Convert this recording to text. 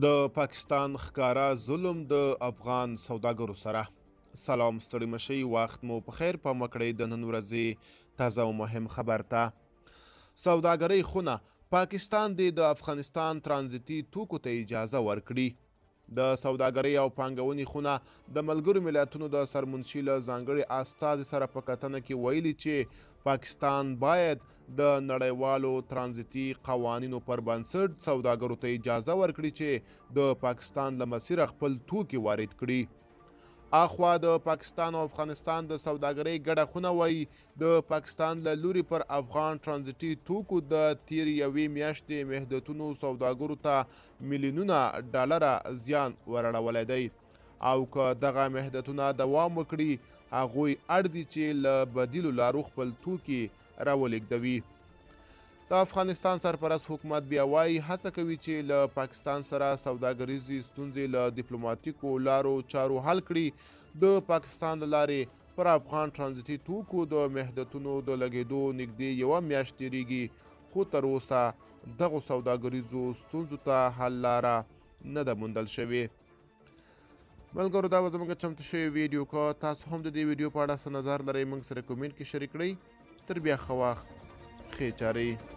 د پاکستان ښکاره ظلم د افغان سوداګرو سره. سلام، ستړي مشي، وخت مو په خیر. پام وکړئ د نن ورځې تازه او مهم خبر ته. سوداګرۍ خونه: پاکستان دې د افغانستان ترانزیتي توکو ته اجازه ورکړي. د سوداګرۍ او پانګونې خونه د ملګرو ملتونو د سرمنشي له ځانګړي استازي سره په کتنه کې ویلي چې پاکستان باید د نړیوالو ترانزیتي قوانینو پر بنسټ سوداګرو ته اجازه ورکړي چې د پاکستان له مسیره خپل توکي وارد کړي. اخوا د پاکستان او افغانستان د سوداګرۍ ګډه خونه وایي، د پاکستان له لوري پر افغان ترانزیټي توکو د تېرې یوې میاشتې محدودیتونو سوداګرو ته میلیونونه ډالره زیان وراړولی دی او که دغه محدودیتونه دوام وکړي، هغوی اړ دي چې له بدیلو لارو خپل توکي راولېږدوي. د افغانستان سرپرست حکومت بیا وایي، هڅه کوي چې له پاکستان سره سوداګریزې ستونزې له دیپلوماتیکو لارو چارو حل کړي. د پاکستان له لارې پر افغان ترانزیتي توکو د محدودیتونو د لګېدو نږدې یوه میاشت تېرېږي، خو تر اوسه دغو سوداګریزو ستونزو ته حل لاره نه ده موندل شوې. ملګرو، دا به زموږ چمتو شوې ویډیو. که تاسو هم د دې ویډیو په اړه څه نظر لرئ، موږ سره کومنټ کې شریک کړئ. تر بیا ښه وخت، ښې چارې.